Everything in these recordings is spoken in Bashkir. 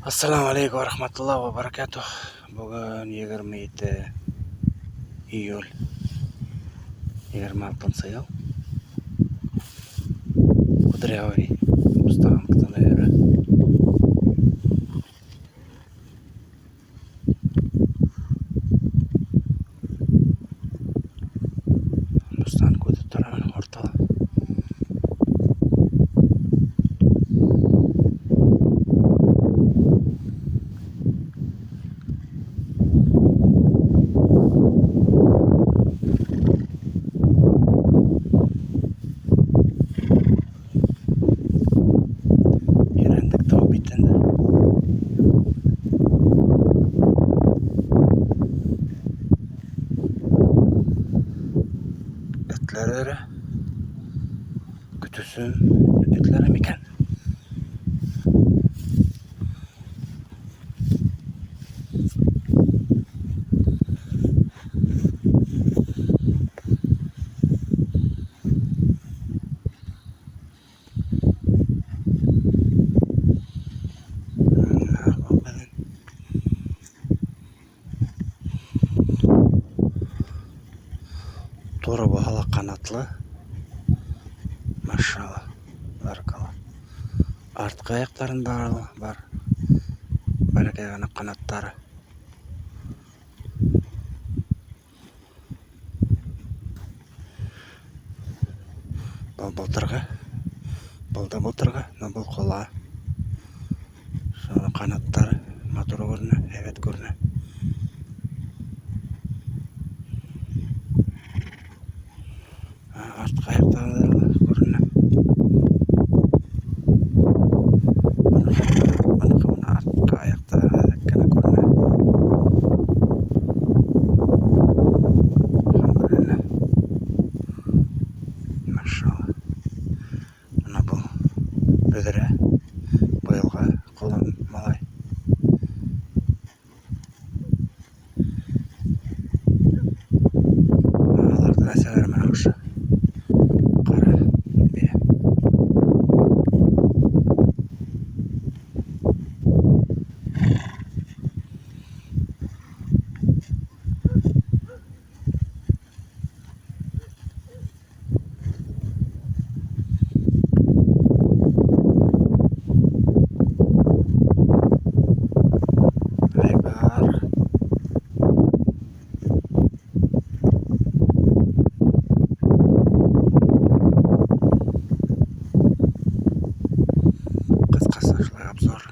Ассаламу алейкум ва рахматуллах ва баракатух. Бөгөн 27 июль 26 йыл. Кудрявый Мустанг өйөрө. Мустанг үтеп тора менә уртала. Ирәндек тау битендә. Этләр өрә. Көтөсөн этләре микән? Туры булһа ла ҡанатлы. Машалла. Баракалла. Артҡы аяҡтарында бар. Бәләкәй генә ҡанаттары. Был былтырғы. Был да былтырғы, но был ҡола. Шуның ҡанаттары матур күренә, һәйбәт күренә. Артҡы аяҡтары ла күренә. Быныҡы бына артҡы аяҡтары генә күренә. Әлхәмдүлилләһ. Машалла. Бына был бөҙрә быйылғы ҡолон малай. Аларҙың әсәләре менән ошо ҡара бейә. Айбар. Ҡыҫҡаса шулай обзор.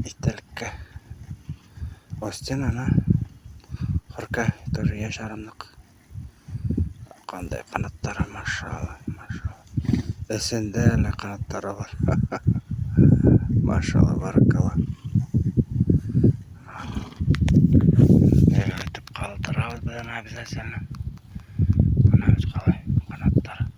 Иҫтәлеккә. Остин ана Хөркә тоже йәш ярымлыҡ. Ҡандай ҡанаттары, машалла, машалла. Эсендә лә ҡанаттары бар. Машалла, баракалла. Итеп ҡалдырабыҙ беҙ аны обязательно. Бына бит ҡалай ҡанаттары.